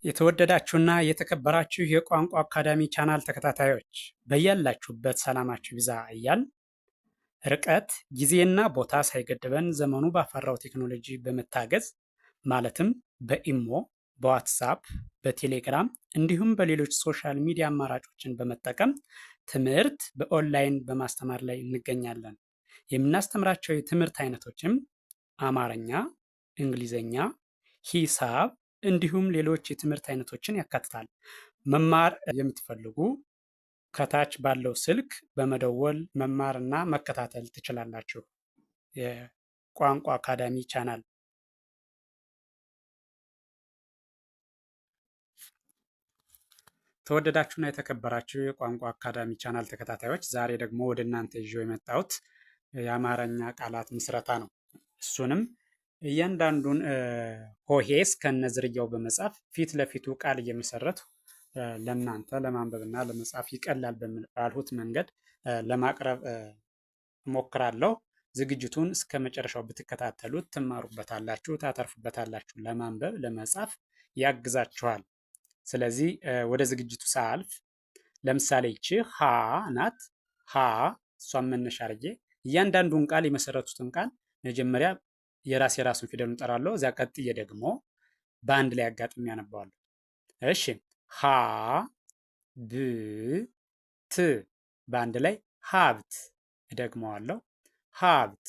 የተወደዳችሁና የተከበራችሁ የቋንቋ አካዳሚ ቻናል ተከታታዮች፣ በያላችሁበት ሰላማችሁ ይብዛ እያልን፣ ርቀት፣ ጊዜና ቦታ ሳይገድበን ዘመኑ ባፈራው ቴክኖሎጂ በመታገዝ፣ ማለትም በኢሞ፣ በዋትሳፕ፣ በቴሌግራም እንዲሁም በሌሎች social media አማራጮችን በመጠቀም ትምህርት በኦንላይን በማስተማር ላይ እንገኛለን። የምናስተምራቸው የትምህርት አይነቶችም አማርኛ፣ እንግሊዝኛ፣ ሂሳብ እንዲሁም ሌሎች የትምህርት አይነቶችን ያካትታል። መማር የምትፈልጉ ከታች ባለው ስልክ በመደወል መማርና መከታተል ትችላላችሁ። የቋንቋ አካዳሚ ቻናል። ተወደዳችሁና የተከበራችሁ የቋንቋ አካዳሚ ቻናል ተከታታዮች፣ ዛሬ ደግሞ ወደ እናንተ ይዤው የመጣሁት የአማርኛ ቃላት ምስረታ ነው። እሱንም እያንዳንዱን ሆሄ እስከነ ዝርያው በመጻፍ ፊት ለፊቱ ቃል እየመሰረቱ ለእናንተ ለማንበብና ለመጻፍ ይቀላል ባልሁት መንገድ ለማቅረብ እሞክራለሁ። ዝግጅቱን እስከ መጨረሻው ብትከታተሉት ትማሩበታላችሁ፣ ታተርፉበታላችሁ። ለማንበብ ለመጻፍ ያግዛችኋል። ስለዚህ ወደ ዝግጅቱ ሳልፍ ለምሳሌ ይቺ ሀ ናት። ሀ እሷን መነሻ አድርጌ እያንዳንዱን ቃል የመሰረቱትን ቃል መጀመሪያ የራስ የራሱን ፊደሉን እጠራለሁ። እዚያ ቀጥዬ ደግሞ በአንድ ላይ አጋጥሜ ያነባዋለሁ። እሺ፣ ሀ ብ ት በአንድ ላይ ሀብት። እደግመዋለሁ፣ ሀብት።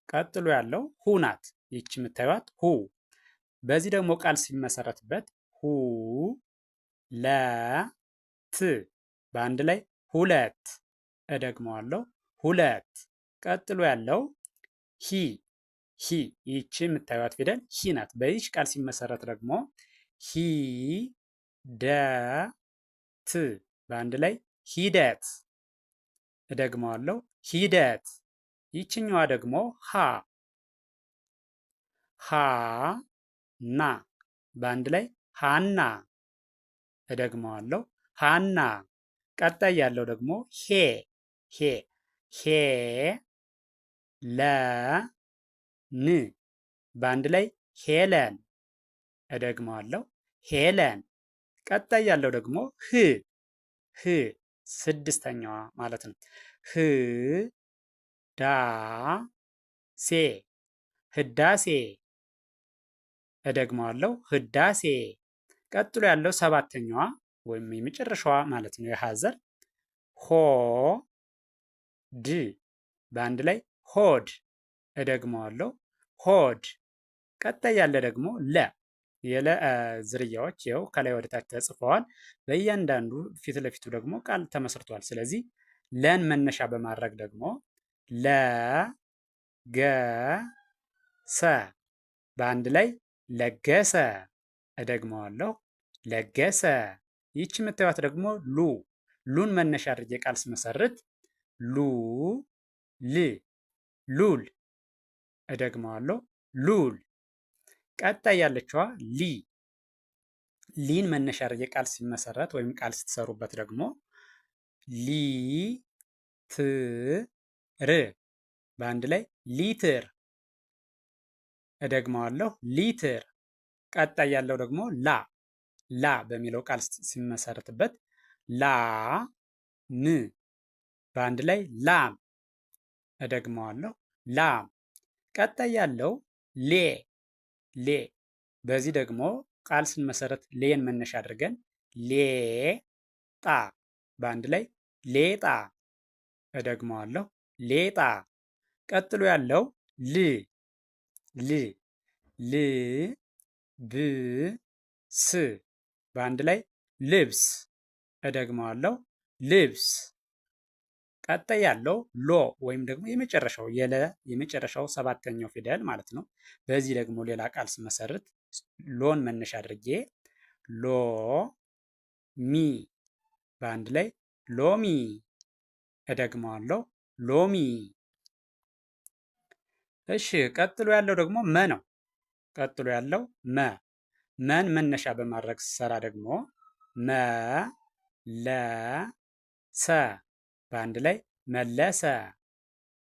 ቀጥሎ ያለው ሁ ናት። ይቺ የምታዩት ሁ። በዚህ ደግሞ ቃል ሲመሰረትበት ሁ ለ ት በአንድ ላይ ሁለት። እደግመዋለሁ፣ ሁለት። ቀጥሎ ያለው ሂ ሂ። ይቺ የምታዩት ፊደል ሂ ናት። በይች ቃል ሲመሰረት ደግሞ ሂ ደ ት በአንድ ላይ ሂደት። እደግመዋለሁ፣ ሂደት። ይችኛዋ ደግሞ ሃ ሃ ና በአንድ ላይ ሃና። እደግመዋለሁ፣ ሃና። ቀጣይ ያለው ደግሞ ሄ ሄ ሄ ለ ን በአንድ ላይ ሄለን። እደግመዋለሁ፣ ሄለን። ቀጣይ ያለው ደግሞ ህ ህ ስድስተኛዋ ማለት ነው። ህ ዳ ሴ ህዳሴ። እደግመዋለሁ፣ ህዳሴ። ቀጥሎ ያለው ሰባተኛዋ ወይም የመጨረሻዋ ማለት ነው የሀ ዘር ሆ ድ በአንድ ላይ ሆድ። እደግመዋለሁ፣ ሆድ። ቀጣይ ያለ ደግሞ ለ። የለ ዝርያዎች ይኸው ከላይ ወደታች ተጽፈዋል። በእያንዳንዱ ፊት ለፊቱ ደግሞ ቃል ተመስርቷል። ስለዚህ ለን መነሻ በማድረግ ደግሞ ለ ገ ሰ በአንድ ላይ ለገሰ። እደግመዋለሁ፣ ለገሰ። ይቺ የምታዩት ደግሞ ሉ። ሉን መነሻ አድርጌ ቃል ስመሰርት ሉ ል ሉል። እደግመዋለሁ፣ ሉል። ቀጣይ ያለችዋ ሊ። ሊን መነሻ አድርጌ ቃል ሲመሰረት ወይም ቃል ስትሰሩበት ደግሞ ሊ ት ር በአንድ ላይ ሊትር። እደግመዋለሁ፣ ሊትር። ቀጣይ ያለው ደግሞ ላ። ላ በሚለው ቃል ሲመሰረትበት ላ ም በአንድ ላይ ላም። እደግመዋለሁ፣ ላም። ቀጣይ ያለው ሌ ሌ። በዚህ ደግሞ ቃል ስንመሰረት ሌን መነሻ አድርገን ሌ ጣ በአንድ ላይ ሌጣ። እደግመዋለሁ፣ ሌጣ። ቀጥሎ ያለው ል ል ል ብ ስ በአንድ ላይ ልብስ። እደግመዋለሁ፣ ልብስ። ቀጣይ ያለው ሎ ወይም ደግሞ የመጨረሻው የለ የመጨረሻው ሰባተኛው ፊደል ማለት ነው። በዚህ ደግሞ ሌላ ቃል ስመሰርት ሎን መነሻ አድርጌ ሎ ሚ በአንድ ላይ ሎሚ። እደግመዋለሁ፣ ሎሚ። እሺ፣ ቀጥሎ ያለው ደግሞ መ ነው። ቀጥሎ ያለው መ። መን መነሻ በማድረግ ስሰራ ደግሞ መ ለ ሰ በአንድ ላይ መለሰ።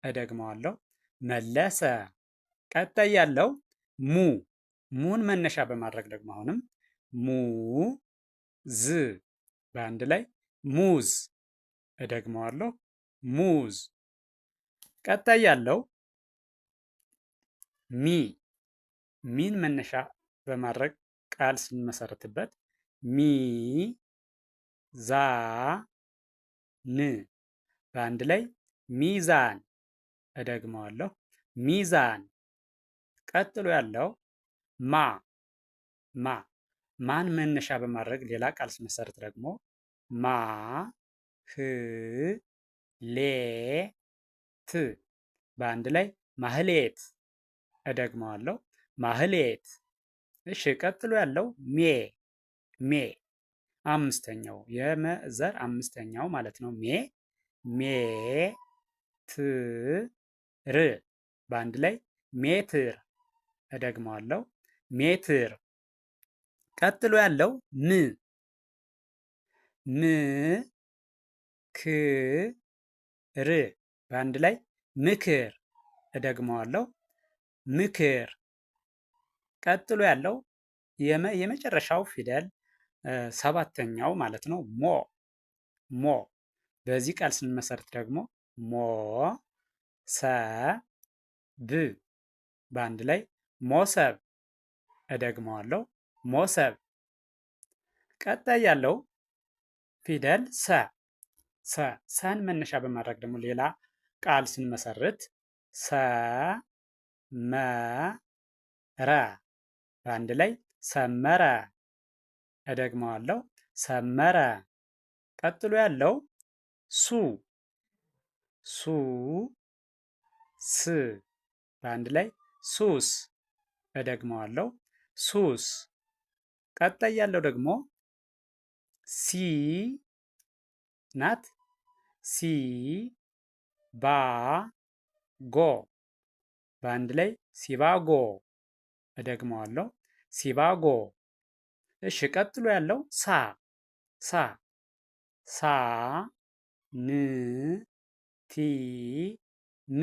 እደግመዋለሁ፣ መለሰ። ቀጣይ ያለው ሙ። ሙን መነሻ በማድረግ ደግሞ አሁንም ሙ ዝ በአንድ ላይ ሙዝ። እደግመዋለሁ ሙዝ። ቀጣይ ያለው ሚ ሚን መነሻ በማድረግ ቃል ስንመሰርትበት ሚ ዛ ን በአንድ ላይ ሚዛን። እደግመዋለሁ ሚዛን። ቀጥሎ ያለው ማ ማ ማን መነሻ በማድረግ ሌላ ቃል ስመሰርት ደግሞ ማ ህ ሌ ት በአንድ ላይ ማህሌት። እደግመዋለሁ ማህሌት። እሺ ቀጥሎ ያለው ሜ ሜ አምስተኛው የመዘር አምስተኛው ማለት ነው። ሜ ሜ ት ር በአንድ ላይ ሜትር። እደግመዋለሁ ሜትር። ቀጥሎ ያለው ም ም ክ ር በአንድ ላይ ምክር። እደግመዋለሁ ምክር። ቀጥሎ ያለው የመጨረሻው ፊደል ሰባተኛው ማለት ነው ሞ ሞ። በዚህ ቃል ስንመሰርት ደግሞ ሞ ሰ ብ በአንድ ላይ ሞሰብ። እደግመዋለሁ ሞሰብ። ቀጣይ ያለው ፊደል ሰ ሰ ሰን መነሻ በማድረግ ደግሞ ሌላ ቃል ስንመሰርት ሰ መ ረ በአንድ ላይ ሰመረ። እደግመዋለሁ ሰመረ። ቀጥሎ ያለው ሱ ሱ ስ በአንድ ላይ ሱስ። እደግመዋለሁ ሱስ። ቀጣይ ያለው ደግሞ ሲ ናት። ሲ ባ ጎ በአንድ ላይ ሲባጎ። እደግመዋለሁ ሲባጎ። እሺ ቀጥሎ ያለው ሳ ሳ ሳ ን ቲ ም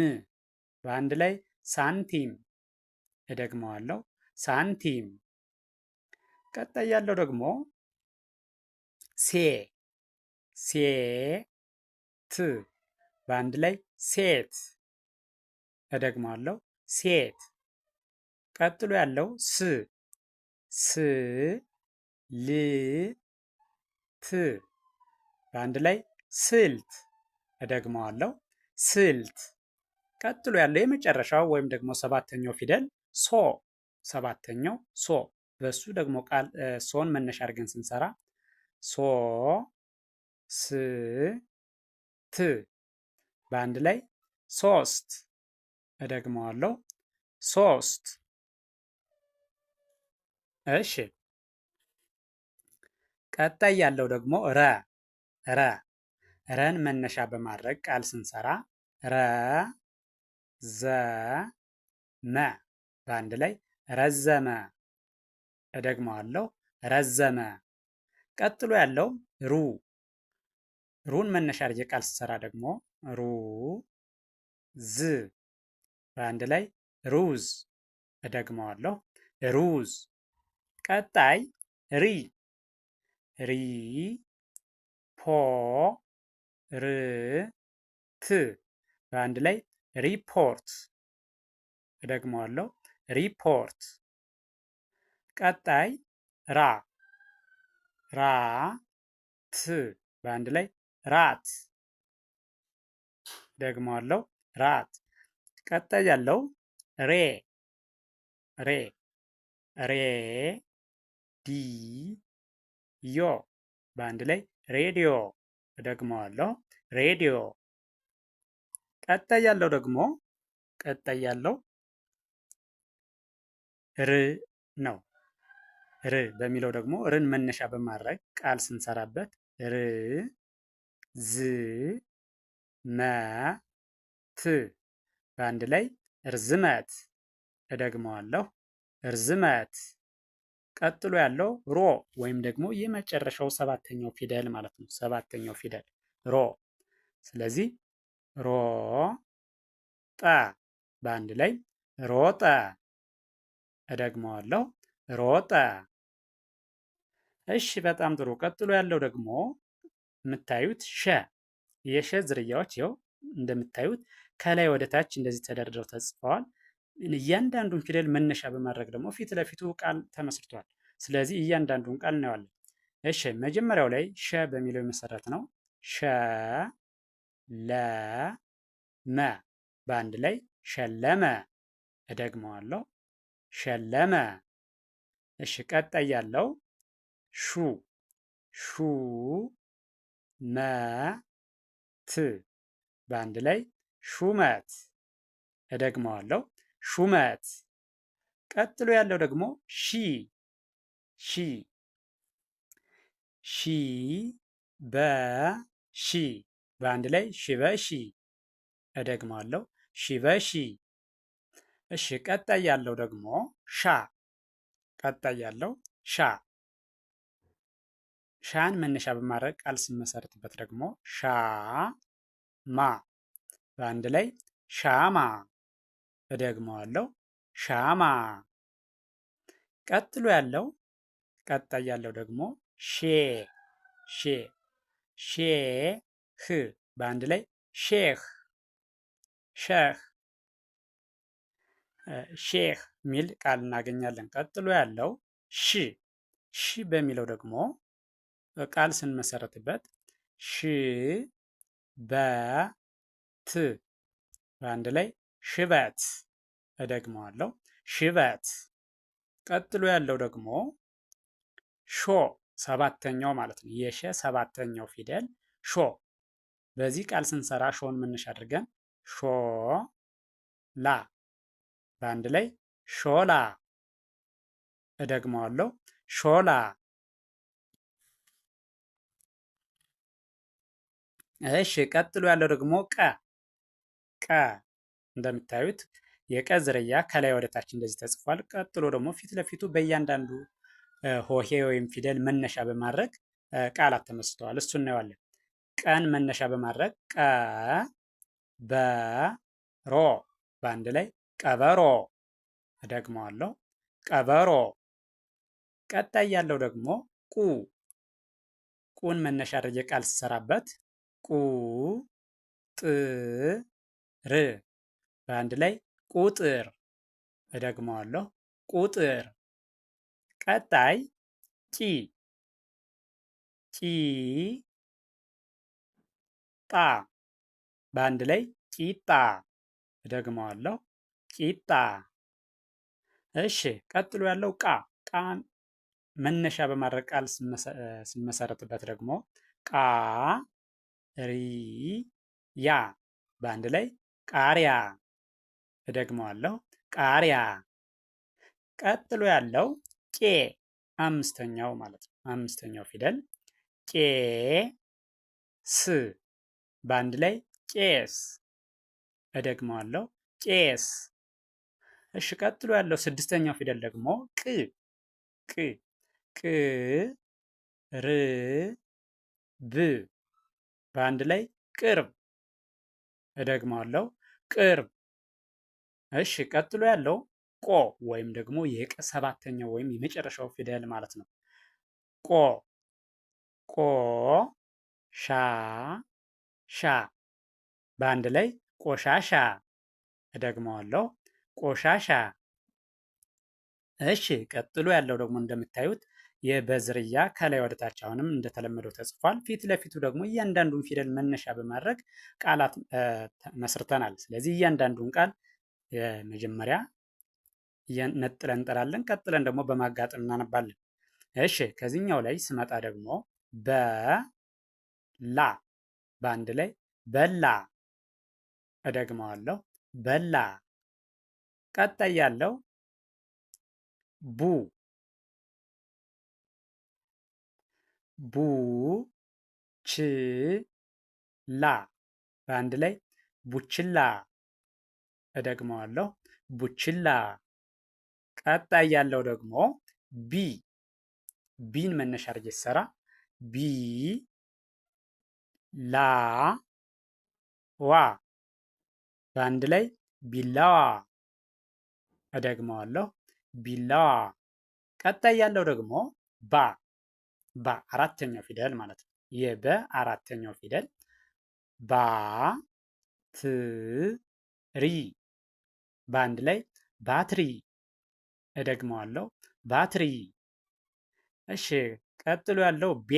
በአንድ ላይ ሳንቲም። እደግመዋለሁ ሳንቲም። ቀጣይ ያለው ደግሞ ሴ ሴ ት በአንድ ላይ ሴት። እደግመዋለሁ ሴት። ቀጥሎ ያለው ስ ስ ል ት በአንድ ላይ ስልት። እደግመዋለሁ ስልት። ቀጥሎ ያለው የመጨረሻው ወይም ደግሞ ሰባተኛው ፊደል ሶ ሰባተኛው ሶ። በሱ ደግሞ ቃል ሶን መነሻ አድርገን ስንሰራ ሶ ስ ት በአንድ ላይ ሶስት። እደግመዋለሁ ሶስት። እሺ ቀጣይ ያለው ደግሞ ረ ረ ረን መነሻ በማድረግ ቃል ስንሰራ ረ ዘ መ በአንድ ላይ ረዘመ። እደግመዋለሁ ረዘመ። ቀጥሎ ያለው ሩ ሩን መነሻ አድርጌ ቃል ስሰራ ደግሞ ሩ ዝ በአንድ ላይ ሩዝ። እደግመዋለሁ ሩዝ። ቀጣይ ሪ ሪ ፖ ር ት በአንድ ላይ ሪፖርት። እደግመዋለሁ ሪፖርት። ቀጣይ ራ ራ ት በአንድ ላይ ራት። ደግመዋለሁ ራት። ቀጣይ ያለው ሬ ሬ ሬ ዲ ዮ በአንድ ላይ ሬዲዮ። እደግመዋለሁ ሬዲዮ። ቀጣይ ያለው ደግሞ ቀጣይ ያለው ር ነው። ር በሚለው ደግሞ ርን መነሻ በማድረግ ቃል ስንሰራበት ር ዝ መ ት በአንድ ላይ ርዝመት። እደግመዋለሁ ርዝመት። ቀጥሎ ያለው ሮ ወይም ደግሞ የመጨረሻው ሰባተኛው ፊደል ማለት ነው። ሰባተኛው ፊደል ሮ። ስለዚህ ሮ ጠ በአንድ ላይ ሮጠ። እደግመዋለሁ ሮጠ። እሺ በጣም ጥሩ። ቀጥሎ ያለው ደግሞ የምታዩት ሸ፣ የሸ ዝርያዎች ይኸው እንደምታዩት ከላይ ወደ ታች እንደዚህ ተደርድረው ተጽፈዋል። እያንዳንዱን ፊደል መነሻ በማድረግ ደግሞ ፊት ለፊቱ ቃል ተመስርቷል። ስለዚህ እያንዳንዱን ቃል እናየዋለን። እሺ መጀመሪያው ላይ ሸ በሚለው የመሰረት ነው። ሸ ለ መ በአንድ ላይ ሸለመ። እደግመዋለሁ፣ ሸለመ። እሺ ቀጣይ ያለው ሹ ሹ መ ት በአንድ ላይ ሹመት። እደግመዋለሁ፣ ሹመት። ቀጥሎ ያለው ደግሞ ሺ ሺ ሺ በሺ በአንድ ላይ ሺ በሺ። እደግመዋለሁ፣ ሺ በሺ። እሺ ቀጣይ ያለው ደግሞ ሻ። ቀጣይ ያለው ሻ። ሻን መነሻ በማድረግ ቃል ስንመሰርትበት ደግሞ ሻ ማ በአንድ ላይ ሻማ። እደግመዋለሁ፣ ሻማ። ቀጥሎ ያለው ቀጣይ ያለው ደግሞ ሼ ሼ ሼ ህ በአንድ ላይ ሼህ ሼህ ሼህ የሚል ቃል እናገኛለን። ቀጥሎ ያለው ሺ ሺ በሚለው ደግሞ ቃል ስንመሰረትበት ሺ በት በአንድ ላይ ሽበት። እደግመዋለሁ፣ ሽበት። ቀጥሎ ያለው ደግሞ ሾ ሰባተኛው ማለት ነው። የሸ ሰባተኛው ፊደል ሾ። በዚህ ቃል ስንሰራ ሾን መነሻ አድርገን ሾ ላ በአንድ ላይ ሾላ። እደግመዋለሁ፣ ሾላ። እሺ ቀጥሎ ያለው ደግሞ ቀ ቀ እንደምታዩት የቀ ዝርያ ከላይ ወደታች እንደዚህ ተጽፏል። ቀጥሎ ደግሞ ፊት ለፊቱ በእያንዳንዱ ሆሄ ወይም ፊደል መነሻ በማድረግ ቃላት ተመስርተዋል። እሱ እናየዋለን። ቀን መነሻ በማድረግ ቀ በሮ በአንድ ላይ ቀበሮ። እደግመዋለሁ፣ ቀበሮ። ቀጣይ ያለው ደግሞ ቁ። ቁን መነሻ አድርጌ ቃል ስሰራበት ቁ ጥ ር በአንድ ላይ ቁጥር። እደግመዋለሁ፣ ቁጥር። ቀጣይ ቂ ቂ ጣ በአንድ ላይ ቂጣ። እደግመዋለሁ፣ ቂጣ። እሺ ቀጥሎ ያለው ቃ። ቃን መነሻ በማድረግ ቃል ስንመሰረትበት ደግሞ ቃ ሪ ያ በአንድ ላይ ቃሪያ። እደግመዋለሁ፣ ቃሪያ። ቀጥሎ ያለው ቄ አምስተኛው ማለት ነው። አምስተኛው ፊደል ቄ ስ በአንድ ላይ ቄስ። እደግመዋለሁ፣ ቄስ። እሺ ቀጥሎ ያለው ስድስተኛው ፊደል ደግሞ ቅ ቅ ቅ ር ብ በአንድ ላይ ቅርብ። እደግመዋለሁ፣ ቅርብ። እሺ ቀጥሎ ያለው ቆ ወይም ደግሞ የቀ ሰባተኛው ወይም የመጨረሻው ፊደል ማለት ነው። ቆ ቆ ሻ ሻ በአንድ ላይ ቆሻሻ። እደግመዋለሁ፣ ቆሻሻ። እሺ ቀጥሎ ያለው ደግሞ እንደምታዩት የበዝርያ ከላይ ወደታች አሁንም እንደተለመደው ተጽፏል። ፊት ለፊቱ ደግሞ እያንዳንዱን ፊደል መነሻ በማድረግ ቃላት መስርተናል። ስለዚህ እያንዳንዱን ቃል የመጀመሪያ ነጥለን እንጠራለን። ቀጥለን ደግሞ በማጋጠም እናነባለን። እሺ ከዚህኛው ላይ ስመጣ ደግሞ በላ በአንድ ላይ በላ። እደግመዋለሁ፣ በላ። ቀጣይ ያለው ቡ ቡ ች ላ በአንድ ላይ ቡችላ። እደግመዋለሁ፣ ቡችላ። ቀጣይ ያለው ደግሞ ቢ። ቢን መነሻ አድርጌ ሲሰራ ቢ ላ ዋ በአንድ ላይ ቢላዋ። እደግመዋለሁ፣ ቢላዋ። ቀጣይ ያለው ደግሞ ባ። ባ አራተኛው ፊደል ማለት ነው። የበ አራተኛው ፊደል ባ ት ሪ በአንድ ላይ ባትሪ። እደግመዋለሁ፣ ባትሪ። እሺ፣ ቀጥሎ ያለው ቤ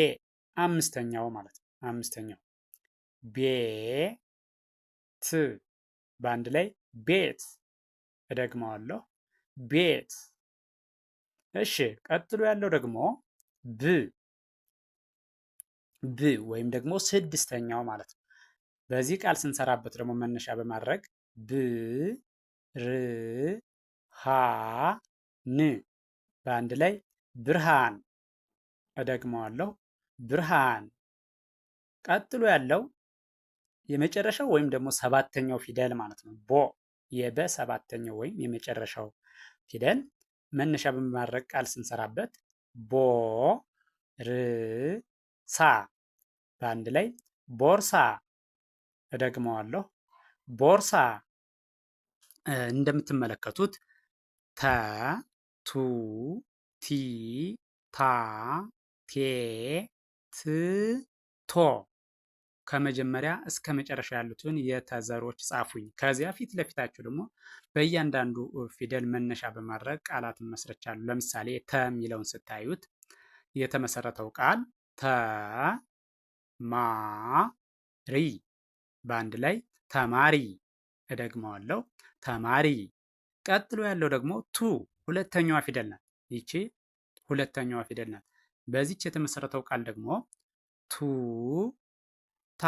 አምስተኛው ማለት ነው። አምስተኛው ቤ ት በአንድ ላይ ቤት። እደግመዋለሁ፣ ቤት። እሺ፣ ቀጥሎ ያለው ደግሞ ብ ብ ወይም ደግሞ ስድስተኛው ማለት ነው። በዚህ ቃል ስንሰራበት ደግሞ መነሻ በማድረግ ብ ር ሀ ን በአንድ ላይ ብርሃን። እደግመዋለሁ፣ ብርሃን። ቀጥሎ ያለው የመጨረሻው ወይም ደግሞ ሰባተኛው ፊደል ማለት ነው። ቦ የበ ሰባተኛው ወይም የመጨረሻው ፊደል መነሻ በማድረግ ቃል ስንሰራበት ቦ ር ሳ በአንድ ላይ ቦርሳ። እደግመዋለሁ፣ ቦርሳ። እንደምትመለከቱት ተ ቱ ቲ ታ ቴ ት ቶ ከመጀመሪያ እስከ መጨረሻ ያሉትን የተዘሮች ጻፉኝ። ከዚያ ፊት ለፊታቸው ደግሞ በእያንዳንዱ ፊደል መነሻ በማድረግ ቃላትን መስርቻለሁ። ለምሳሌ ተ የሚለውን ስታዩት የተመሰረተው ቃል ተ ማ ሪ በአንድ ላይ ተማሪ። እደግመዋለሁ፣ ተማሪ። ቀጥሎ ያለው ደግሞ ቱ ሁለተኛዋ ፊደል ናት። ይቺ ሁለተኛዋ ፊደል ናት። በዚች የተመሰረተው ቃል ደግሞ ቱ ታ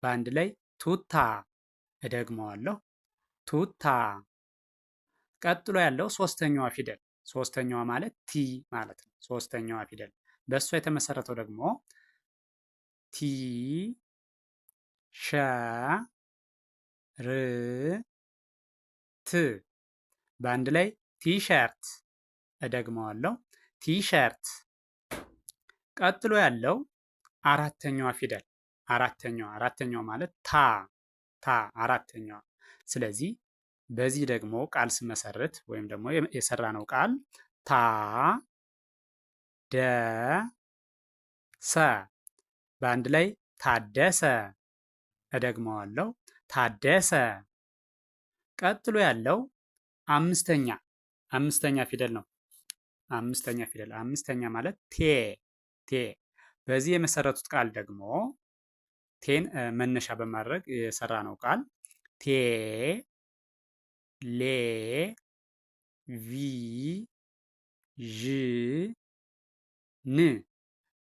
በአንድ ላይ ቱታ። እደግመዋለሁ፣ ቱታ። ቀጥሎ ያለው ሶስተኛዋ ፊደል፣ ሶስተኛዋ ማለት ቲ ማለት ነው። ሶስተኛዋ ፊደል በእሷ የተመሰረተው ደግሞ ቲ ሸ ር ት በአንድ ላይ ቲሸርት። እደግመዋለሁ፣ ቲሸርት። ቀጥሎ ያለው አራተኛዋ ፊደል፣ አራተኛዋ አራተኛዋ ማለት ታ ታ አራተኛዋ። ስለዚህ በዚህ ደግሞ ቃል ስመሰርት ወይም ደግሞ የሰራነው ቃል ታ ደ ሰ በአንድ ላይ ታደሰ። እደግመዋለሁ፣ ታደሰ። ቀጥሎ ያለው አምስተኛ አምስተኛ ፊደል ነው። አምስተኛ ፊደል አምስተኛ ማለት ቴ ቴ። በዚህ የመሰረቱት ቃል ደግሞ ቴን መነሻ በማድረግ የሰራነው ቃል ቴ ሌ ቪ ዥ ን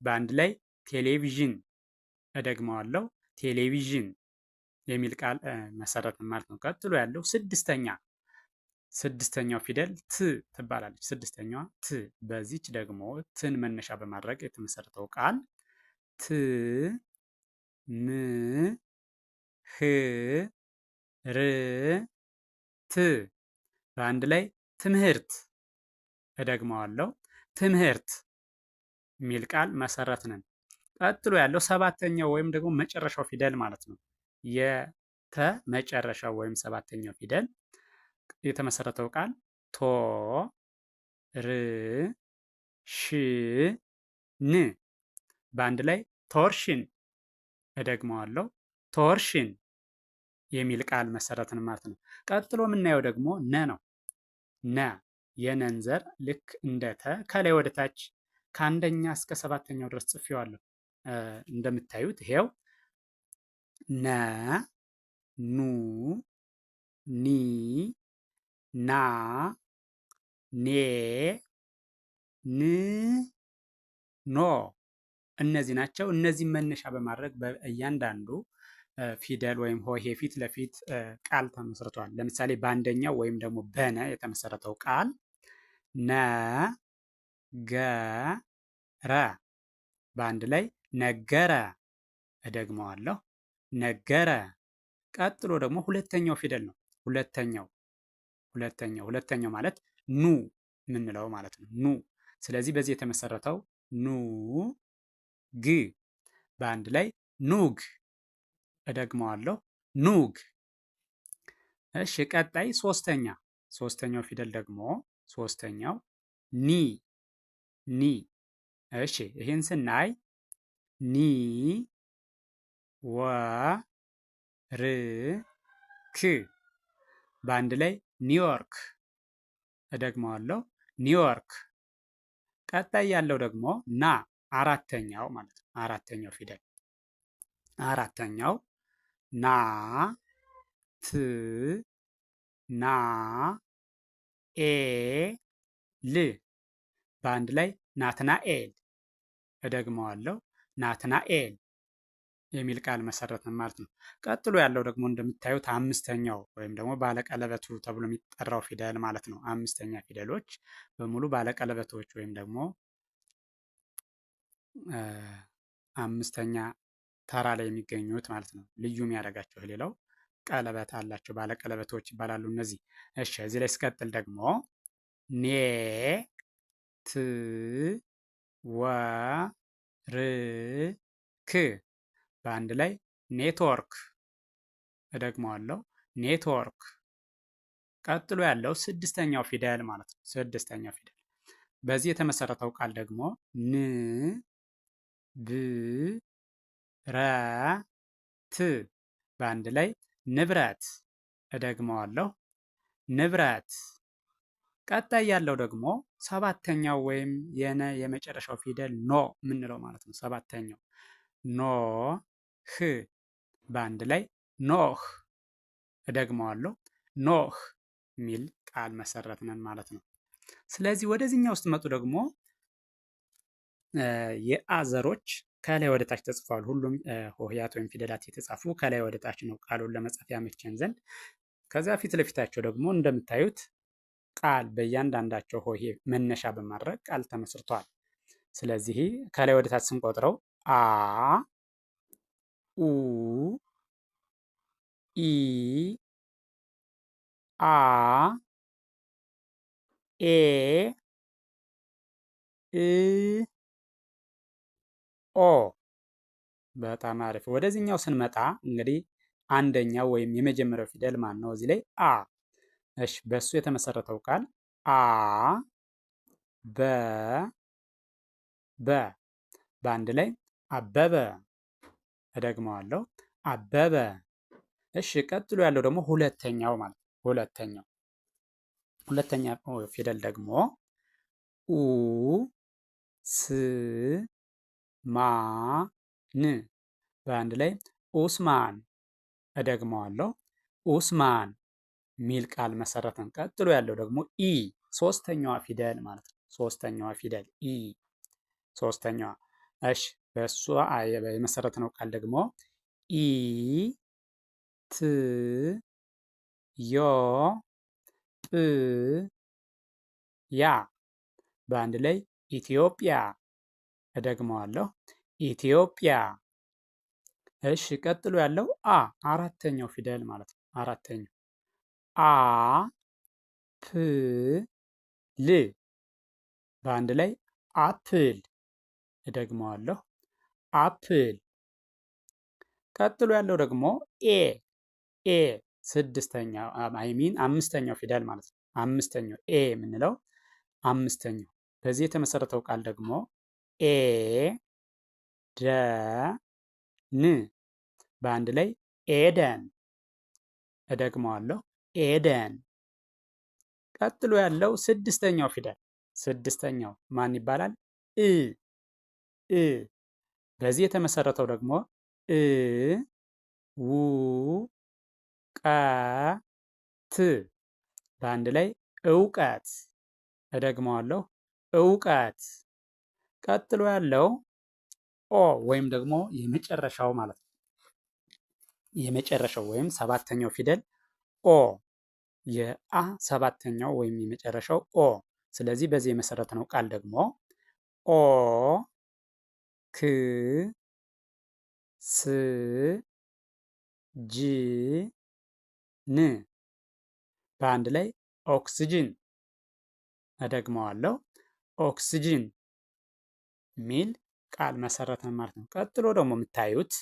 በአንድ ላይ ቴሌቪዥን። እደግመዋለሁ፣ ቴሌቪዥን የሚል ቃል መሰረት ማለት ነው። ቀጥሎ ያለው ስድስተኛ ስድስተኛው ፊደል ት ትባላለች። ስድስተኛዋ ት። በዚች ደግሞ ትን መነሻ በማድረግ የተመሰረተው ቃል ት ም ህ ር ት በአንድ ላይ ትምህርት። እደግመዋለሁ፣ ትምህርት የሚል ቃል መሰረትንን። ቀጥሎ ያለው ሰባተኛው ወይም ደግሞ መጨረሻው ፊደል ማለት ነው። የተ መጨረሻው ወይም ሰባተኛው ፊደል የተመሰረተው ቃል ቶ ር ሽ ን በአንድ ላይ torsion። እደግመዋለሁ፣ torsion የሚል ቃል መሰረትን ማለት ነው። ቀጥሎ የምናየው ደግሞ ነ ነው። ነ የነን ዘር ልክ እንደ ተ ከላይ ወደ ታች ከአንደኛ እስከ ሰባተኛው ድረስ ጽፌዋለሁ። እንደምታዩት ይሄው ነ ኑ ኒ ና ኔ ን ኖ እነዚህ ናቸው። እነዚህ መነሻ በማድረግ በእያንዳንዱ ፊደል ወይም ሆሄ ፊት ለፊት ቃል ተመስርቷል። ለምሳሌ በአንደኛው ወይም ደግሞ በነ የተመሰረተው ቃል ነ ገ ረ በአንድ ላይ ነገረ። እደግመዋለሁ፣ ነገረ። ቀጥሎ ደግሞ ሁለተኛው ፊደል ነው። ሁለተኛው ሁለተኛው ሁለተኛው ማለት ኑ የምንለው ማለት ነው። ኑ። ስለዚህ በዚህ የተመሰረተው ኑ ግ በአንድ ላይ ኑግ። እደግመዋለሁ፣ ኑግ። እሺ፣ ቀጣይ ሶስተኛ ሶስተኛው ፊደል ደግሞ ሶስተኛው ኒ ኒ እሺ ይህን ስናይ ኒ ወ ር ክ በአንድ ላይ ኒውዮርክ። እደግመዋለሁ ኒውዮርክ። ቀጣይ ያለው ደግሞ ና አራተኛው ማለት ነው። አራተኛው ፊደል አራተኛው ና ት ና ኤ ል በአንድ ላይ ናትናኤል። እደግመዋለሁ ናትናኤል የሚል ቃል መሰረትን ማለት ነው። ቀጥሎ ያለው ደግሞ እንደምታዩት አምስተኛው ወይም ደግሞ ባለቀለበቱ ተብሎ የሚጠራው ፊደል ማለት ነው። አምስተኛ ፊደሎች በሙሉ ባለቀለበቶች ወይም ደግሞ አምስተኛ ተራ ላይ የሚገኙት ማለት ነው። ልዩ የሚያደርጋቸው ሌላው ቀለበት አላቸው፣ ባለቀለበቶች ይባላሉ እነዚህ። እሺ እዚህ ላይ ስቀጥል ደግሞ ኔ ት ወ ር ክ በአንድ ላይ ኔትወርክ። እደግመዋለሁ ኔትወርክ። ቀጥሎ ያለው ስድስተኛው ፊደል ማለት ነው። ስድስተኛው ፊደል በዚህ የተመሰረተው ቃል ደግሞ ን ብ ረ ት በአንድ ላይ ንብረት። እደግመዋለሁ ንብረት። ቀጣይ ያለው ደግሞ ሰባተኛው ወይም የነ የመጨረሻው ፊደል ኖ የምንለው ማለት ነው። ሰባተኛው ኖ ህ በአንድ ላይ ኖህ። እደግመዋለሁ ኖህ የሚል ቃል መሰረትነን ማለት ነው። ስለዚህ ወደዚህኛው መጡ ደግሞ የአዘሮች ከላይ ወደ ታች ተጽፈዋል። ሁሉም ሆሄያት ወይም ፊደላት የተጻፉ ከላይ ወደ ታች ነው ቃሉን ለመጻፍ ያመቸን ዘንድ። ከዚያ ፊት ለፊታቸው ደግሞ እንደምታዩት ቃል በእያንዳንዳቸው ሆሄ መነሻ በማድረግ ቃል ተመስርተዋል። ስለዚህ ከላይ ወደ ታች ስንቆጥረው አ ኡ ኢ አ ኤ እ ኦ። በጣም አሪፍ። ወደዚህኛው ስንመጣ እንግዲህ አንደኛው ወይም የመጀመሪያው ፊደል ማን ነው? እዚህ ላይ አ። እሺ፣ በሱ የተመሰረተው ቃል አ በ በ በአንድ ላይ አበበ። እደግመዋለሁ አበበ። እሺ፣ ቀጥሎ ያለው ደግሞ ሁለተኛው ማለት ነው። ሁለተኛው ሁለተኛ ፊደል ደግሞ ኡ ስ ማ ን በአንድ ላይ ኡስማን። እደግመዋለሁ ኡስማን ሚል ቃል መሰረትን። ቀጥሎ ያለው ደግሞ ኢ ሶስተኛዋ ፊደል ማለት ነው። ሶስተኛዋ ፊደል ኢ ሶስተኛዋ። እሺ በእሷ የመሰረትነው ቃል ደግሞ ኢ ት ዮ ጵ ያ በአንድ ላይ ኢትዮጵያ። እደግመዋለሁ ኢትዮጵያ። እሺ ቀጥሎ ያለው አ አራተኛው ፊደል ማለት ነው። አራተኛው አ ፕ ል በአንድ ላይ apple። እደግመዋለሁ apple። ቀጥሎ ያለው ደግሞ ኤ ኤ ስድስተኛው I mean አምስተኛው ፊደል ማለት ነው። አምስተኛው ኤ የምንለው አምስተኛው። በዚህ የተመሰረተው ቃል ደግሞ ኤ ደ ን በአንድ ላይ ኤደን። እደግመዋለሁ ኤደን። ቀጥሎ ያለው ስድስተኛው ፊደል ስድስተኛው ማን ይባላል? እ እ በዚህ የተመሰረተው ደግሞ እ ው ቀ ት በአንድ ላይ እውቀት። እደግመዋለሁ እውቀት። ቀጥሎ ያለው ኦ ወይም ደግሞ የመጨረሻው ማለት ነው። የመጨረሻው ወይም ሰባተኛው ፊደል ኦ፣ የአ ሰባተኛው ወይም የመጨረሻው ኦ። ስለዚህ በዚህ የመሰረትነው ቃል ደግሞ ኦ ክ ስ ጅ ን በአንድ ላይ ኦክስጅን። እደግመዋለሁ ኦክስጅን ሚል ቃል መሰረትን ማለት ነው። ቀጥሎ ደግሞ የምታዩት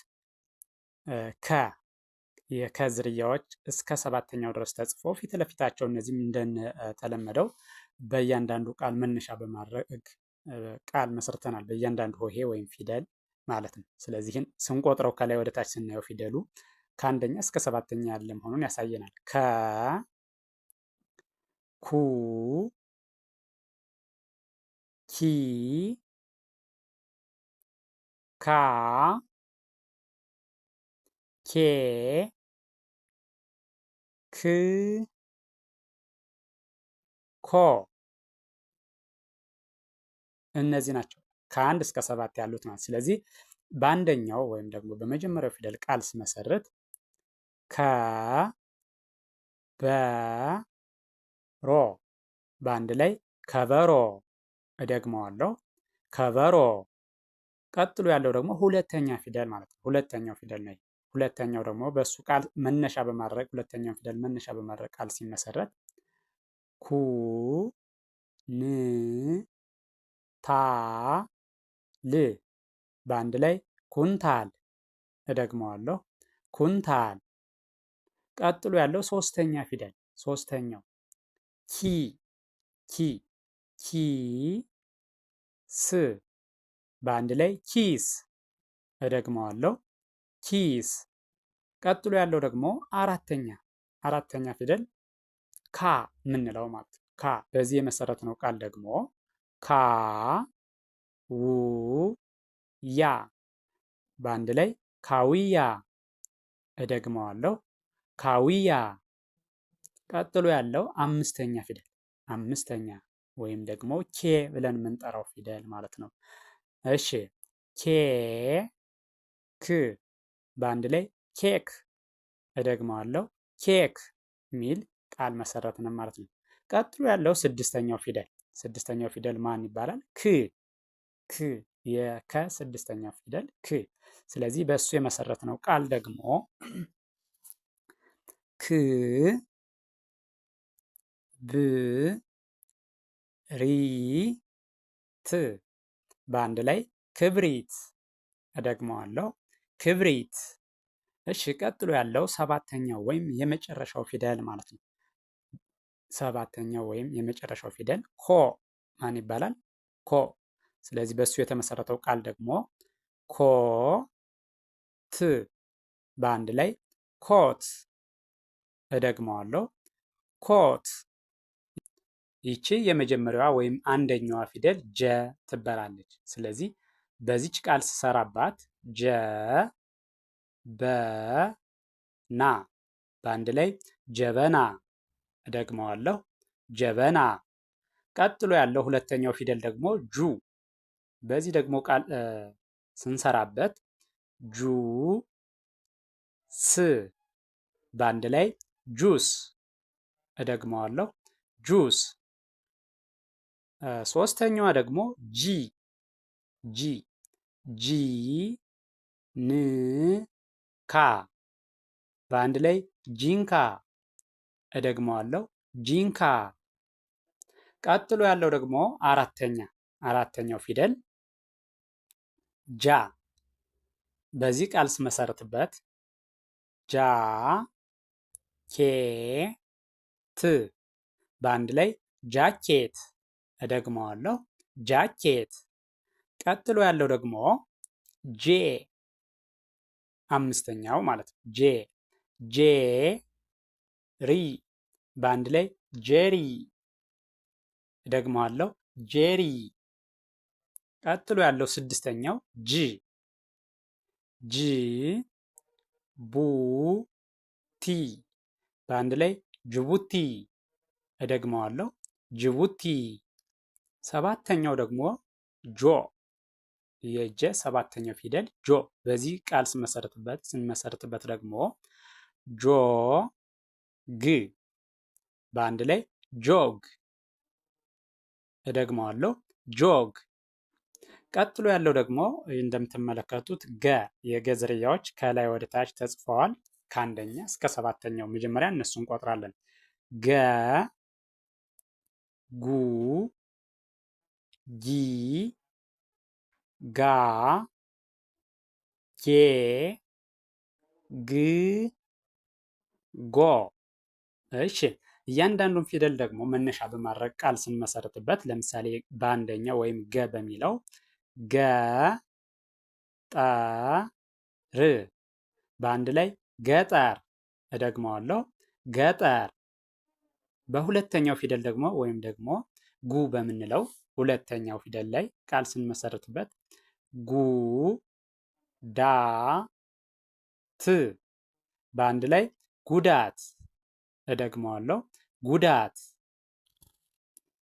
ከ የከ ዝርያዎች እስከ ሰባተኛው ድረስ ተጽፎ ፊት ለፊታቸው እነዚህም እንደተለመደው በእያንዳንዱ ቃል መነሻ በማድረግ ቃል መስርተናል በእያንዳንዱ ሆሄ ወይም ፊደል ማለት ነው። ስለዚህን ስንቆጥረው ከላይ ወደ ታች ስናየው ፊደሉ ከአንደኛ እስከ ሰባተኛ ያለ መሆኑን ያሳየናል። ከ፣ ኩ፣ ኪ፣ ካ፣ ኬ፣ ክ፣ ኮ እነዚህ ናቸው ከአንድ እስከ ሰባት ያሉት ማለት። ስለዚህ በአንደኛው ወይም ደግሞ በመጀመሪያው ፊደል ቃል ስመሰርት ከ በ ሮ በአንድ ላይ ከበሮ። እደግመዋለሁ፣ ከበሮ። ቀጥሎ ያለው ደግሞ ሁለተኛ ፊደል ማለት ነው። ሁለተኛው ፊደል ነው። ሁለተኛው ደግሞ በእሱ ቃል መነሻ በማድረግ ሁለተኛው ፊደል መነሻ በማድረግ ቃል ሲመሰረት ኩ ን ታ ል በአንድ ላይ ኩንታል። እደግመዋለሁ፣ ኩንታል። ቀጥሎ ያለው ሶስተኛ ፊደል ሶስተኛው ኪ ኪ ኪ ስ በአንድ ላይ ኪስ። እደግመዋለሁ፣ ኪስ። ቀጥሎ ያለው ደግሞ አራተኛ አራተኛ ፊደል ካ የምንለው ማለት ነው። ካ በዚህ የመሰረት ነው ቃል ደግሞ ካ ው ያ በአንድ ላይ ካዊያ። እደግመዋለሁ፣ ካዊያ። ቀጥሎ ያለው አምስተኛ ፊደል አምስተኛ ወይም ደግሞ ኬ ብለን የምንጠራው ፊደል ማለት ነው። እሺ ኬ ክ በአንድ ላይ ኬክ። እደግመዋለሁ፣ ኬክ የሚል ቃል መሰረትን ማለት ነው። ቀጥሎ ያለው ስድስተኛው ፊደል ስድስተኛው ፊደል ማን ይባላል? ክ ክ የከ ስድስተኛው ፊደል ክ። ስለዚህ በእሱ የመሰረትነው ቃል ደግሞ ክ ብ ሪ ት በአንድ ላይ ክብሪት። እደግመዋለሁ፣ ክብሪት። እሺ ቀጥሎ ያለው ሰባተኛው ወይም የመጨረሻው ፊደል ማለት ነው። ሰባተኛው ወይም የመጨረሻው ፊደል ኮ ማን ይባላል? ኮ። ስለዚህ በእሱ የተመሰረተው ቃል ደግሞ ኮ ት በአንድ ላይ ኮት። እደግመዋለሁ፣ ኮት። ይቺ የመጀመሪያዋ ወይም አንደኛዋ ፊደል ጀ ትባላለች። ስለዚህ በዚች ቃል ስሰራባት ጀ በ ና በአንድ ላይ ጀበና። እደግመዋለሁ፣ ጀበና። ቀጥሎ ያለው ሁለተኛው ፊደል ደግሞ ጁ። በዚህ ደግሞ ቃል ስንሰራበት ጁ ስ በአንድ ላይ ጁስ። እደግመዋለሁ፣ ጁስ። ሶስተኛዋ ደግሞ ጂ ጂ ጂ ን ካ በአንድ ላይ ጂንካ። እደግመዋለሁ፣ ጂንካ። ቀጥሎ ያለው ደግሞ አራተኛ አራተኛው ፊደል ጃ። በዚህ ቃል ስመሰርትበት ጃ ኬ ት በአንድ ላይ ጃኬት። እደግመዋለሁ፣ ጃኬት። ቀጥሎ ያለው ደግሞ ጄ አምስተኛው ማለት ነው። ጄ ጄ ሪ በአንድ ላይ ጄሪ። እደግመዋለሁ፣ ጄሪ። ቀጥሎ ያለው ስድስተኛው ጂ ጂ ቡ ቲ በአንድ ላይ ጅቡቲ። እደግመዋለሁ፣ ጅቡቲ። ሰባተኛው ደግሞ ጆ የጀ ሰባተኛው ፊደል ጆ። በዚህ ቃል ስንመሰርትበት ደግሞ ጆ ግ በአንድ ላይ ጆግ። እደግመዋለሁ፣ ጆግ። ቀጥሎ ያለው ደግሞ እንደምትመለከቱት ገ የገ ዝርያዎች ከላይ ወደ ታች ተጽፈዋል። ከአንደኛ እስከ ሰባተኛው መጀመሪያ እነሱ እንቆጥራለን። ገ፣ ጉ፣ ጊ፣ ጋ፣ ጌ፣ ግ፣ ጎ። እሺ እያንዳንዱን ፊደል ደግሞ መነሻ በማድረግ ቃል ስንመሰርትበት ለምሳሌ በአንደኛው ወይም ገ በሚለው ገ ጠ ር በአንድ ላይ ገጠር። እደግመዋለሁ ገጠር። በሁለተኛው ፊደል ደግሞ ወይም ደግሞ ጉ በምንለው ሁለተኛው ፊደል ላይ ቃል ስንመሰርትበት ጉ ዳ ት በአንድ ላይ ጉዳት። እደግመዋለሁ ጉዳት።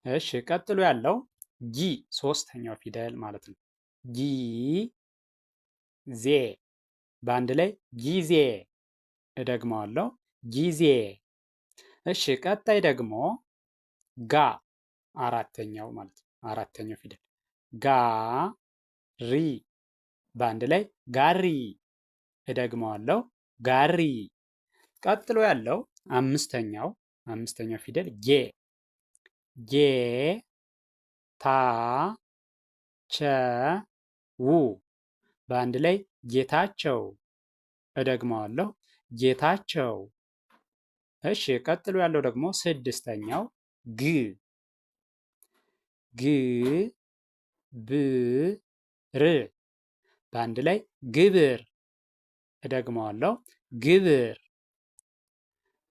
እሺ ቀጥሎ ያለው ጊ ሶስተኛው ፊደል ማለት ነው። ጊ ዜ በአንድ ላይ ጊዜ። እደግመዋለሁ ጊዜ። እሺ ቀጣይ ደግሞ ጋ አራተኛው ማለት ነው። አራተኛው ፊደል ጋ ሪ በአንድ ላይ ጋሪ። እደግመዋለሁ ጋሪ። ቀጥሎ ያለው አምስተኛው ፊደል ጌ ጌ ታ ቸ ው በአንድ ላይ ጌታቸው። እደግመዋለሁ ጌታቸው። እሺ ቀጥሎ ያለው ደግሞ ስድስተኛው ግ ግ ብ ር በአንድ ላይ ግብር። እደግመዋለሁ ግብር።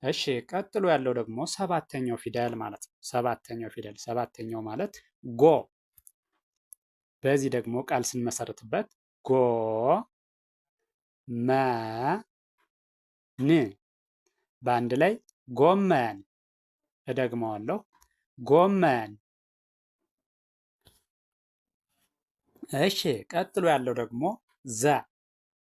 እሺ ቀጥሎ ያለው ደግሞ ሰባተኛው ፊደል ማለት ነው። ሰባተኛው ፊደል ሰባተኛው ማለት ጎ። በዚህ ደግሞ ቃል ስንመሰርትበት ጎ መ ን በአንድ ላይ ጎመን። እደግመዋለሁ ጎመን። እሺ ቀጥሎ ያለው ደግሞ ዘ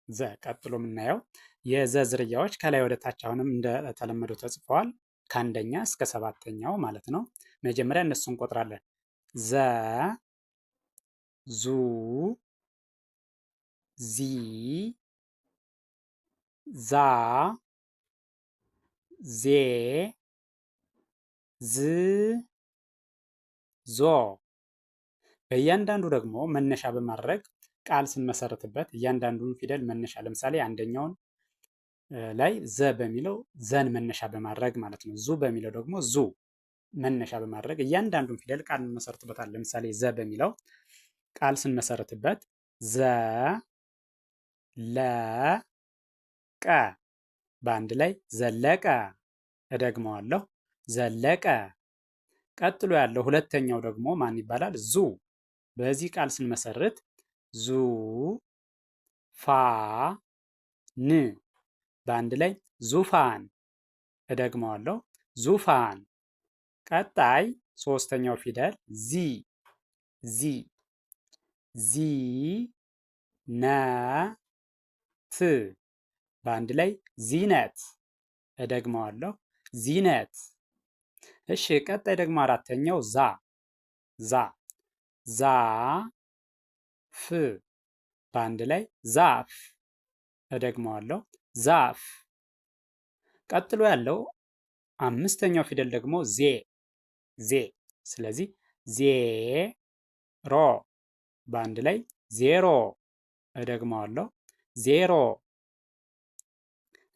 ዘ ቀጥሎ የምናየው የዘ ዝርያዎች ከላይ ወደ ታች አሁንም እንደተለመደው ተጽፈዋል። ከአንደኛ እስከ ሰባተኛው ማለት ነው። መጀመሪያ እነሱን እንቆጥራለን። ዘ ዙ ዚ ዛ ዜ ዝ ዞ። በእያንዳንዱ ደግሞ መነሻ በማድረግ ቃል ስንመሰርትበት እያንዳንዱን ፊደል መነሻ ለምሳሌ አንደኛውን ላይ ዘ በሚለው ዘን መነሻ በማድረግ ማለት ነው። ዙ በሚለው ደግሞ ዙ መነሻ በማድረግ እያንዳንዱን ፊደል ቃል እንመሰርትበታል። ለምሳሌ ዘ በሚለው ቃል ስንመሰርትበት ዘ ለ ቀ በአንድ ላይ ዘለቀ። እደግመዋለሁ ዘለቀ። ቀጥሎ ያለው ሁለተኛው ደግሞ ማን ይባላል? ዙ። በዚህ ቃል ስንመሰርት ዙ ፋ ን በአንድ ላይ ዙፋን። እደግመዋለሁ ዙፋን። ቀጣይ ሶስተኛው ፊደል ዚ ዚ ዚ ነ ት በአንድ ላይ ዚነት። እደግመዋለሁ ዚነት። እሺ ቀጣይ ደግሞ አራተኛው ዛ ዛ ዛ ፍ በአንድ ላይ ዛፍ። እደግመዋለሁ ዛፍ። ቀጥሎ ያለው አምስተኛው ፊደል ደግሞ ዜ ዜ። ስለዚህ ዜ ሮ በአንድ ላይ ዜሮ። እደግመዋለሁ ዜሮ።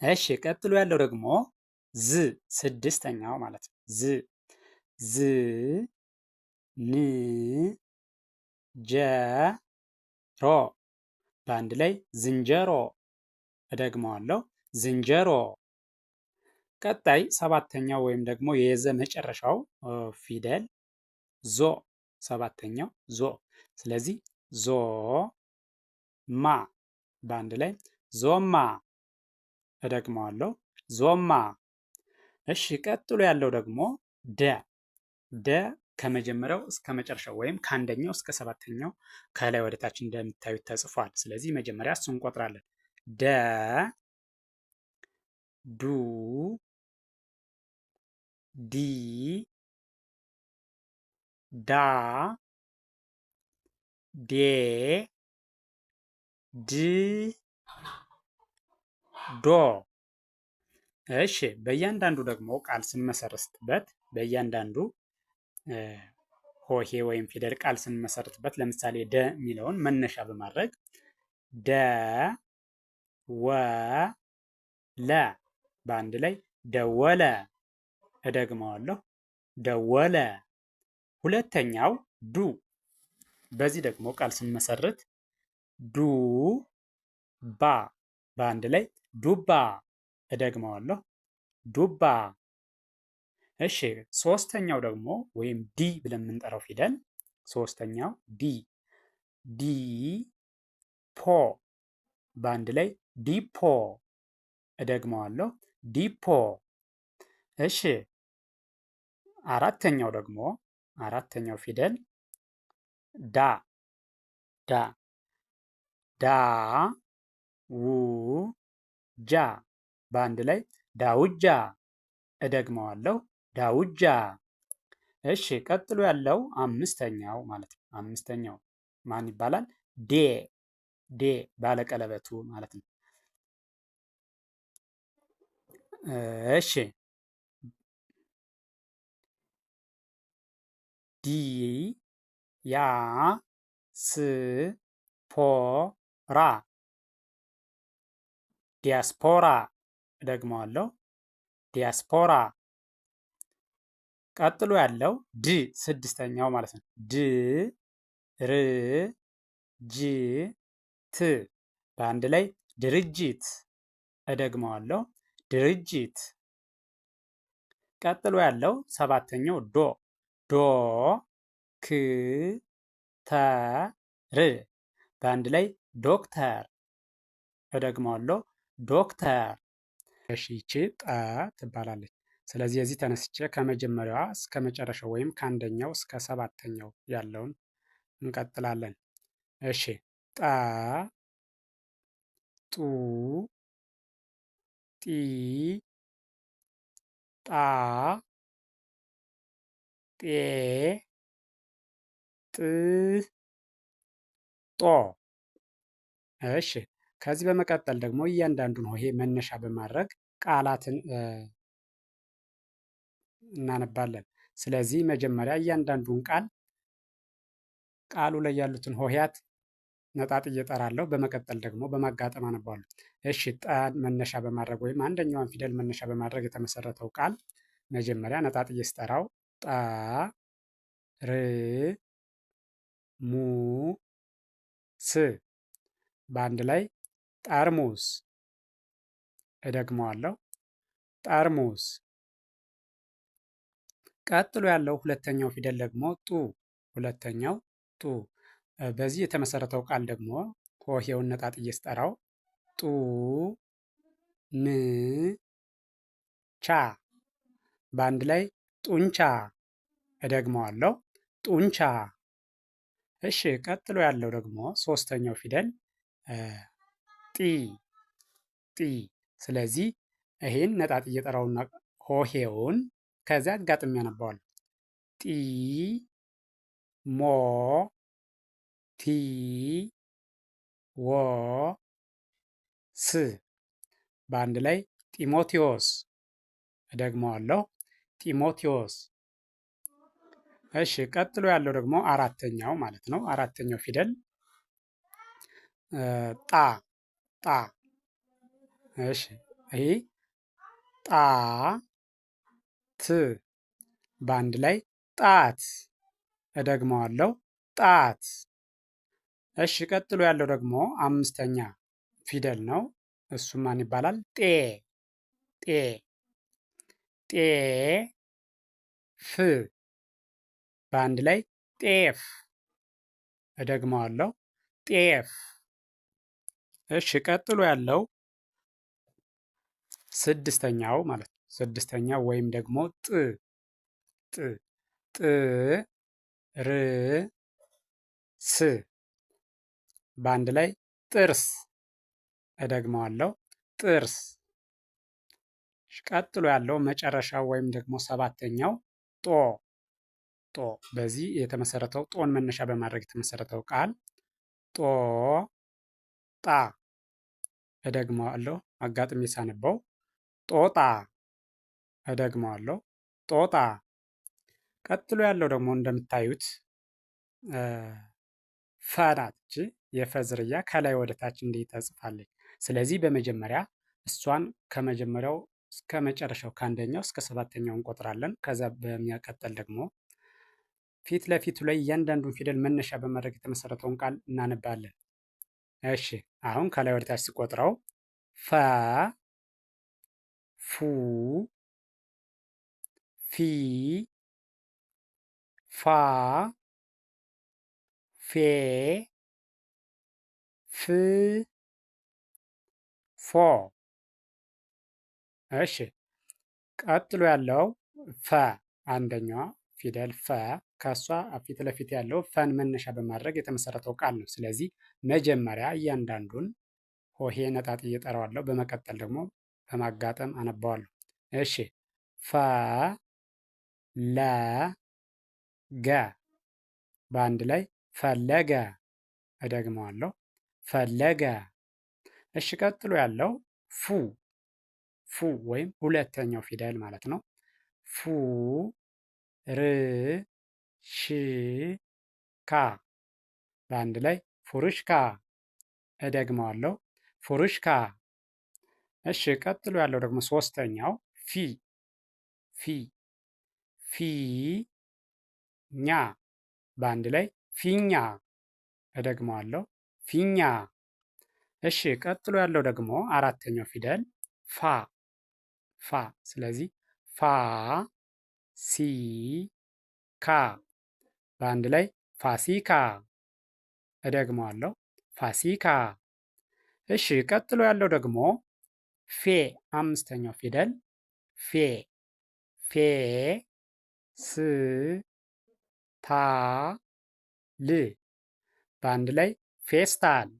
እሺ ቀጥሎ ያለው ደግሞ ዝ ስድስተኛው ማለት ነው። ዝ ዝ ን ጀ ሮ በአንድ ላይ ዝንጀሮ። እደግመዋለሁ ዝንጀሮ። ቀጣይ ሰባተኛው ወይም ደግሞ የዘ መጨረሻው ፊደል ዞ፣ ሰባተኛው ዞ። ስለዚህ ዞ ማ በአንድ ላይ ዞማ። እደግመዋለሁ ዞማ። እሺ ቀጥሎ ያለው ደግሞ ደ ደ ከመጀመሪያው እስከ መጨረሻው ወይም ከአንደኛው እስከ ሰባተኛው ከላይ ወደ ታች እንደምታዩት ተጽፏል። ስለዚህ መጀመሪያ እሱን እንቆጥራለን። ደ ዱ ዲ ዳ ዴ ድ ዶ። እሺ በእያንዳንዱ ደግሞ ቃል ስንመሰርትበት በእያንዳንዱ ሆሄ ወይም ፊደል ቃል ስንመሰርትበት ለምሳሌ ደ የሚለውን መነሻ በማድረግ ደ ወ ለ በአንድ ላይ ደወለ። እደግመዋለሁ፣ ደወለ። ሁለተኛው ዱ። በዚህ ደግሞ ቃል ስንመሰርት ዱ ባ በአንድ ላይ ዱባ። እደግመዋለሁ፣ ዱባ። እሺ ሶስተኛው ደግሞ ወይም ዲ ብለን የምንጠራው ፊደል ሶስተኛው ዲ ዲ ፖ በአንድ ላይ ዲፖ። እደግመዋለሁ ዲፖ። እሺ አራተኛው ደግሞ አራተኛው ፊደል ዳ ዳ ዳ ው ጃ በአንድ ላይ ዳውጃ። እደግመዋለሁ ዳውጃ። እሺ ቀጥሎ ያለው አምስተኛው ማለት ነው። አምስተኛው ማን ይባላል? ዴ ዴ ባለቀለበቱ ማለት ነው። እሺ ዲ ያ ስ ፖ ራ ዲያስፖራ። እደግመዋለሁ ዲያስፖራ። ቀጥሎ ያለው ድ ስድስተኛው ማለት ነው። ድ ር ጅ ት በአንድ ላይ ድርጅት። እደግመዋለሁ ድርጅት። ቀጥሎ ያለው ሰባተኛው ዶ ዶ ክ ተ ር በአንድ ላይ ዶክተር። እደግመዋለሁ ዶክተር። እሺ ይቺ ጠ ትባላለች። ስለዚህ የዚህ ተነስቼ ከመጀመሪያዋ እስከ መጨረሻው ወይም ከአንደኛው እስከ ሰባተኛው ያለውን እንቀጥላለን። እሺ ጠ ጡ ጢ ጣ ጤ ጥ ጦ። እሺ ከዚህ በመቀጠል ደግሞ እያንዳንዱን ሆሄ መነሻ በማድረግ ቃላትን እናነባለን። ስለዚህ መጀመሪያ እያንዳንዱን ቃል ቃሉ ላይ ያሉትን ሆሄያት ነጣጥዬ እጠራለሁ። በመቀጠል ደግሞ በማጋጠም አነባለሁ። እሺ ጠን መነሻ በማድረግ ወይም አንደኛዋን ፊደል መነሻ በማድረግ የተመሰረተው ቃል መጀመሪያ ነጣጥዬ ስጠራው ጠ ር ሙ ስ በአንድ ላይ ጠርሙስ። እደግመዋለሁ ጠርሙስ። ቀጥሎ ያለው ሁለተኛው ፊደል ደግሞ ጡ። ሁለተኛው ጡ። በዚህ የተመሰረተው ቃል ደግሞ ሆሄውን ነጣጥዬ ስጠራው ጡ ን ቻ በአንድ ላይ ጡንቻ። እደግመዋለሁ ጡንቻ። እሺ ቀጥሎ ያለው ደግሞ ሶስተኛው ፊደል ጢ ጢ። ስለዚህ ይሄን ነጣጥዬ ጠራውና ሆሄውን ከዚያ አጋጥሜ ያነባዋለሁ። ጢ ሞ ቲ ወ ስ በአንድ ላይ ጢሞቴዎስ። እደግመዋለሁ ጢሞቴዎስ። እሺ ቀጥሎ ያለው ደግሞ አራተኛው ማለት ነው። አራተኛው ፊደል ጣ ጣ። እሺ ይሄ ጣ ት በአንድ ላይ ጣት። እደግመዋለሁ ጣት። እሺ ቀጥሎ ያለው ደግሞ አምስተኛ ፊደል ነው። እሱ ማን ይባላል? ጤ ጤ ጤ ፍ በአንድ ላይ ጤፍ። እደግመዋለሁ ጤፍ። እሺ ቀጥሎ ያለው ስድስተኛው ማለት ነው። ስድስተኛው ወይም ደግሞ ጥ ጥ ጥ ር ስ በአንድ ላይ ጥርስ። እደግመዋለሁ ጥርስ። ቀጥሎ ያለው መጨረሻው ወይም ደግሞ ሰባተኛው ጦ ጦ። በዚህ የተመሰረተው ጦን መነሻ በማድረግ የተመሰረተው ቃል ጦ ጣ። እደግመዋለሁ አጋጥሜ ሳነበው ጦጣ። እደግመዋለሁ ጦጣ። ቀጥሎ ያለው ደግሞ እንደምታዩት ፈ ናት። እቺ የፈ ዝርያ ከላይ ወደ ታች እንዲህ ተጽፋለች። ስለዚህ በመጀመሪያ እሷን ከመጀመሪያው እስከ መጨረሻው ከአንደኛው እስከ ሰባተኛው እንቆጥራለን። ከዛ በሚያቀጥል ደግሞ ፊት ለፊቱ ላይ እያንዳንዱን ፊደል መነሻ በማድረግ የተመሰረተውን ቃል እናነባለን። እሺ አሁን ከላይ ወደታች ሲቆጥረው ፈ፣ ፉ፣ ፊ፣ ፋ፣ ፌ፣ ፍ፣ ፎ። እሺ ቀጥሎ ያለው ፈ አንደኛዋ ፊደል ፈ ከእሷ ፊት ለፊት ያለው ፈን መነሻ በማድረግ የተመሰረተው ቃል ነው። ስለዚህ መጀመሪያ እያንዳንዱን ሆሄ ነጣጥዬ እጠራዋለሁ። በመቀጠል ደግሞ በማጋጠም አነባዋለሁ። እሺ ፈ ለ ገ በአንድ ላይ ፈለገ። እደግመዋለሁ ፈለገ። እሺ ቀጥሎ ያለው ፉ ፉ ወይም ሁለተኛው ፊደል ማለት ነው። ፉ ር ሽ ካ በአንድ ላይ ፉርሽካ። እደግመዋለሁ ፉርሽካ። እሺ ቀጥሎ ያለው ደግሞ ሶስተኛው ፊ ፊ ፊ ኛ በአንድ ላይ ፊኛ። እደግመዋለሁ ፊኛ። እሺ ቀጥሎ ያለው ደግሞ አራተኛው ፊደል ፋ ፋ። ስለዚህ ፋ ሲ ካ በአንድ ላይ ፋሲካ። እደግመዋለሁ ፋሲካ። እሺ ቀጥሎ ያለው ደግሞ ፌ አምስተኛው ፊደል ፌ ፌ ስ ታ ል በአንድ ላይ ፌስታል።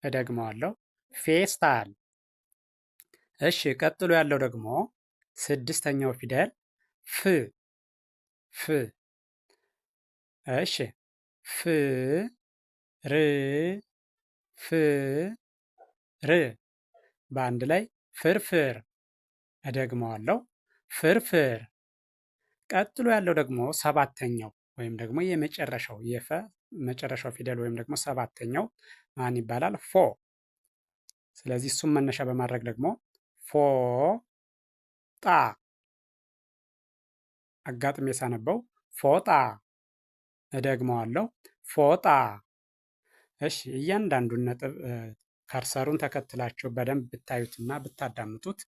እደግመዋለሁ ፌስታል። እሺ ቀጥሎ ያለው ደግሞ ስድስተኛው ፊደል ፍ ፍ። እሺ ፍ ር ፍ ር በአንድ ላይ ፍርፍር። እደግመዋለሁ ፍርፍር። ቀጥሎ ያለው ደግሞ ሰባተኛው ወይም ደግሞ የመጨረሻው የፈ መጨረሻው ፊደል ወይም ደግሞ ሰባተኛው ማን ይባላል? ፎ። ስለዚህ እሱም መነሻ በማድረግ ደግሞ ፎ ጣ አጋጥሜ ሳነበው ፎጣ። እደግመዋለሁ ፎጣ። እሺ እያንዳንዱን ነጥብ cursor ኡን ተከትላችሁ በደንብ ብታዩትና ብታዳምጡት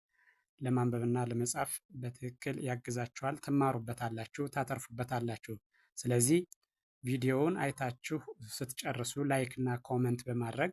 ለማንበብና ለመጻፍ በትክክል ያግዛችኋል። ትማሩበታላችሁ፣ ታተርፉበታላችሁ። ስለዚህ ቪዲዮውን አይታችሁ ስትጨርሱ like እና comment በማድረግ